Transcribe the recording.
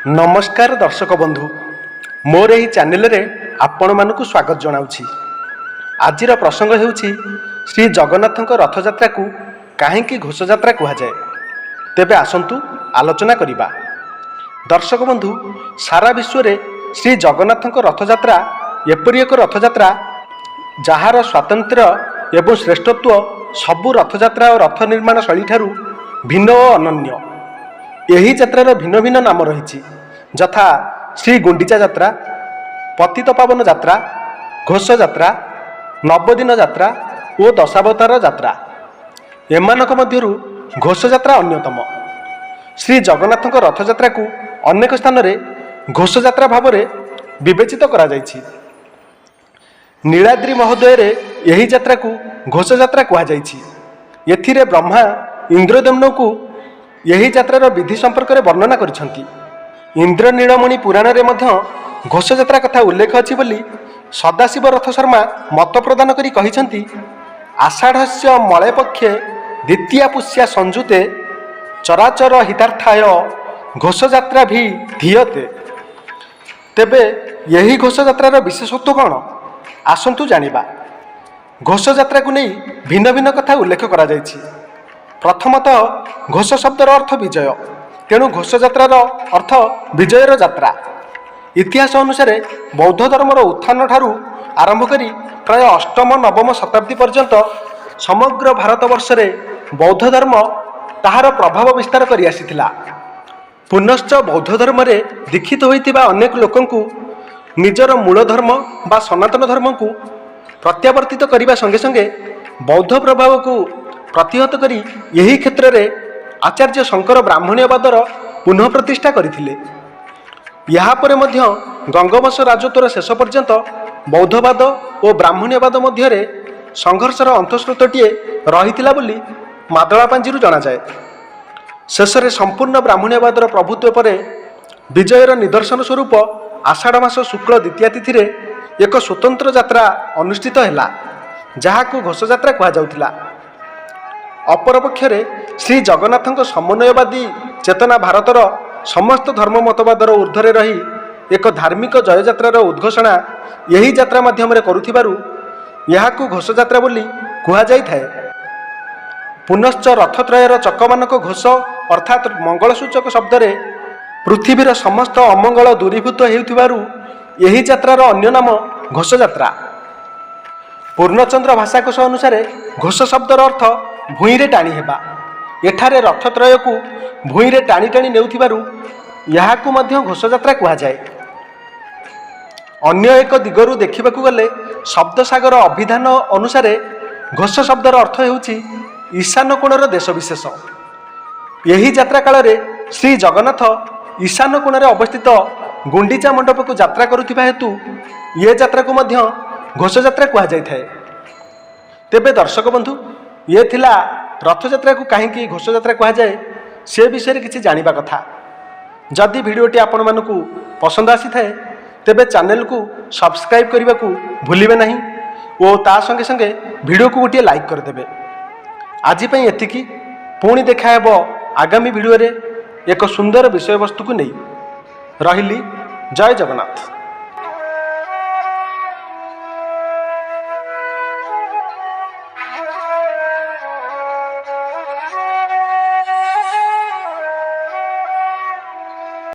ନମସ୍କାର ଦର୍ଶକ ବନ୍ଧୁ, ମୋର ଏହି ଚ୍ୟାନେଲରେ ଆପଣମାନଙ୍କୁ ସ୍ୱାଗତ ଜଣାଉଛି। ଆଜିର ପ୍ରସଙ୍ଗ ହେଉଛି, ଶ୍ରୀ ଜଗନ୍ନାଥଙ୍କ ରଥଯାତ୍ରାକୁ କାହିଁକି ଘୋଷଯାତ୍ରା କୁହାଯାଏ? ତେବେ ଆସନ୍ତୁ ଆଲୋଚନା କରିବା। ଦର୍ଶକ ବନ୍ଧୁ, ସାରା ବିଶ୍ୱରେ ଶ୍ରୀ ଜଗନ୍ନାଥଙ୍କ ରଥଯାତ୍ରା ଏପରି ଏକ ରଥଯାତ୍ରା, ଯାହାର ସ୍ୱାତନ୍ତ୍ର୍ୟ ଏବଂ ଶ୍ରେଷ୍ଠତ୍ୱ ସବୁ ରଥଯାତ୍ରା ଓ ରଥ ନିର୍ମାଣ ଶୈଳୀଠାରୁ ଭିନ୍ନ ଓ ଅନନ୍ୟ। ଏହି ଯାତ୍ରାର ଭିନ୍ନ ଭିନ୍ନ ନାମ ରହିଛି, ଯଥା ଶ୍ରୀ ଗୁଣ୍ଡିଚା ଯାତ୍ରା, ପତିତ ପାବନ ଯାତ୍ରା, ଘୋଷ ଯାତ୍ରା, ନବଦିନ ଯାତ୍ରା ଓ ଦଶାବତାର ଯାତ୍ରା। ଏମାନଙ୍କ ମଧ୍ୟରୁ ଘୋଷଯାତ୍ରା ଅନ୍ୟତମ। ଶ୍ରୀ ଜଗନ୍ନାଥଙ୍କ ରଥଯାତ୍ରାକୁ ଅନେକ ସ୍ଥାନରେ ଘୋଷଯାତ୍ରା ଭାବରେ ବିବେଚିତ କରାଯାଇଛି। ନୀଳାଦ୍ରି ମହୋଦୟରେ ଏହି ଯାତ୍ରାକୁ ଘୋଷଯାତ୍ରା କୁହାଯାଇଛି। ଏଥିରେ ବ୍ରହ୍ମା ଇନ୍ଦ୍ରଦ୍ୟୁମ୍ନଙ୍କୁ ଏହି ଯାତ୍ରାର ବିଧି ସମ୍ପର୍କରେ ବର୍ଣ୍ଣନା କରିଛନ୍ତି। ଇନ୍ଦ୍ରନୀଳମଣି ପୁରାଣରେ ମଧ୍ୟ ଘୋଷଯାତ୍ରା କଥା ଉଲ୍ଲେଖ ଅଛି ବୋଲି ସଦାଶିବ ରଥ ଶର୍ମା ମତ ପ୍ରଦାନ କରି କହିଛନ୍ତି, "ଆଷାଢ଼ସ୍ୟ ମଳେ ପକ୍ଷେ ଦ୍ୱିତୀୟା ପୁଷ୍ୟା ସଂଯୁତେ ଚରାଚର ହିତାର୍ଥାୟ ଘୋଷଯାତ୍ରାଭିଧୀୟତେ।" ତେବେ ଏହି ଘୋଷଯାତ୍ରାର ବିଶେଷତ୍ୱ କ'ଣ, ଆସନ୍ତୁ ଜାଣିବା। ଘୋଷଯାତ୍ରାକୁ ନେଇ ଭିନ୍ନ ଭିନ୍ନ କଥା ଉଲ୍ଲେଖ କରାଯାଇଛି। ପ୍ରଥମତଃ, ଘୋଷ ଶବ୍ଦର ଅର୍ଥ ବିଜୟ। ତେଣୁ ଘୋଷଯାତ୍ରାର ଅର୍ଥ ବିଜୟର ଯାତ୍ରା। ଇତିହାସ ଅନୁସାରେ ବୌଦ୍ଧ ଧର୍ମର ଉତ୍ଥାନ ଠାରୁ ଆରମ୍ଭ କରି ପ୍ରାୟ ଅଷ୍ଟମ ନବମ ଶତାବ୍ଦୀ ପର୍ଯ୍ୟନ୍ତ ସମଗ୍ର ଭାରତବର୍ଷରେ ବୌଦ୍ଧ ଧର୍ମ ତାହାର ପ୍ରଭାବ ବିସ୍ତାର କରି ଆସିଥିଲା। ପୁନଶ୍ଚ ବୌଦ୍ଧ ଧର୍ମରେ ଦୀକ୍ଷିତ ହୋଇଥିବା ଅନେକ ଲୋକଙ୍କୁ ନିଜର ମୂଳ ଧର୍ମ ବା ସନାତନ ଧର୍ମକୁ ପ୍ରତ୍ୟାବର୍ତ୍ତିତ କରିବା ସଙ୍ଗେ ସଙ୍ଗେ ବୌଦ୍ଧ ପ୍ରଭାବକୁ ପ୍ରତିହତ କରି ଏହି କ୍ଷେତ୍ରରେ ଆଚାର୍ଯ୍ୟ ଶଙ୍କର ବ୍ରାହ୍ମଣ୍ୟବାଦର ପୁନଃ ପ୍ରତିଷ୍ଠା କରିଥିଲେ। ଏହାପରେ ମଧ୍ୟ ଗଙ୍ଗବଂଶ ରାଜତ୍ୱର ଶେଷ ପର୍ଯ୍ୟନ୍ତ ବୌଦ୍ଧବାଦ ଓ ବ୍ରାହ୍ମଣ୍ୟବାଦ ମଧ୍ୟରେ ସଂଘର୍ଷର ଅନ୍ତଃସ୍ରୋତଟିଏ ରହିଥିଲା ବୋଲି ମାଦଳା ପାଞ୍ଜିରୁ ଜଣାଯାଏ। ଶେଷରେ ସମ୍ପୂର୍ଣ୍ଣ ବ୍ରାହ୍ମଣ୍ୟବାଦର ପ୍ରଭୁତ୍ୱ ପରେ ବିଜୟର ନିଦର୍ଶନ ସ୍ୱରୂପ ଆଷାଢ଼ ମାସ ଶୁକ୍ଳ ଦ୍ୱିତୀୟା ତିଥିରେ ଏକ ସ୍ୱତନ୍ତ୍ର ଯାତ୍ରା ଅନୁଷ୍ଠିତ ହେଲା, ଯାହାକୁ ଘୋଷଯାତ୍ରା କୁହାଯାଉଥିଲା। ଅପରପକ୍ଷରେ ଶ୍ରୀ ଜଗନ୍ନାଥଙ୍କ ସମନ୍ୱୟବାଦୀ ଚେତନା ଭାରତର ସମସ୍ତ ଧର୍ମ ମତବାଦର ଉର୍ଦ୍ଧ୍ୱରେ ରହି ଏକ ଧାର୍ମିକ ଜୟଯାତ୍ରାର ଉଦ୍ଘୋଷଣା ଏହି ଯାତ୍ରା ମାଧ୍ୟମରେ କରୁଥିବାରୁ ଏହାକୁ ଘୋଷଯାତ୍ରା ବୋଲି କୁହାଯାଇଥାଏ। ପୁନଶ୍ଚ ରଥତ୍ରୟର ଚକମାନଙ୍କ ଘୋଷ, ଅର୍ଥାତ୍ ମଙ୍ଗଳସୂଚକ ଶବ୍ଦରେ ପୃଥିବୀର ସମସ୍ତ ଅମଙ୍ଗଳ ଦୂରୀଭୂତ ହେଉଥିବାରୁ ଏହି ଯାତ୍ରାର ଅନ୍ୟ ନାମ ଘୋଷଯାତ୍ରା। ପୂର୍ଣ୍ଣଚନ୍ଦ୍ର ଭାଷାକୋଷ ଅନୁସାରେ ଘୋଷ ଶବ୍ଦର ଅର୍ଥ ଭୂଇଁରେ ଟାଣି ହେବା। ଏଠାରେ ରଥତ୍ରୟକୁ ଭୂଇଁରେ ଟାଣି ଟାଣି ନେଉଥିବାରୁ ଏହାକୁ ମଧ୍ୟ ଘୋଷଯାତ୍ରା କୁହାଯାଏ। ଅନ୍ୟ ଏକ ଦିଗରୁ ଦେଖିବାକୁ ଗଲେ ଶବ୍ଦସାଗର ଅଭିଧାନ ଅନୁସାରେ ଘୋଷ ଶବ୍ଦର ଅର୍ଥ ହେଉଛି ଈଶାନ କୋଣର ଦେଶବିଶେଷ। ଏହି ଯାତ୍ରା କାଳରେ ଶ୍ରୀ ଜଗନ୍ନାଥ ଈଶାନ କୋଣରେ ଅବସ୍ଥିତ ଗୁଣ୍ଡିଚା ମଣ୍ଡପକୁ ଯାତ୍ରା କରୁଥିବା ହେତୁ ଏ ଯାତ୍ରାକୁ ମଧ୍ୟ ଘୋଷଯାତ୍ରା କୁହାଯାଇଥାଏ। ତେବେ ଦର୍ଶକ ବନ୍ଧୁ, ଇଏ ଥିଲା ରଥଯାତ୍ରାକୁ କାହିଁକି ଘୋଷଯାତ୍ରା କୁହାଯାଏ, ସେ ବିଷୟରେ କିଛି ଜାଣିବା କଥା। ଯଦି ଭିଡ଼ିଓଟି ଆପଣମାନଙ୍କୁ ପସନ୍ଦ ଆସିଥାଏ, ତେବେ ଚ୍ୟାନେଲକୁ ସବସ୍କ୍ରାଇବ୍ କରିବାକୁ ଭୁଲିବେ ନାହିଁ ଓ ତା ସଙ୍ଗେ ସଙ୍ଗେ ଭିଡ଼ିଓକୁ ଗୋଟିଏ ଲାଇକ୍ କରିଦେବେ। ଆଜି ପାଇଁ ଏତିକି। ପୁଣି ଦେଖା ହେବ ଆଗାମୀ ଭିଡ଼ିଓରେ ଏକ ସୁନ୍ଦର ବିଷୟବସ୍ତୁକୁ ନେଇ। ରହିଲି, ଜୟ ଜଗନ୍ନାଥ।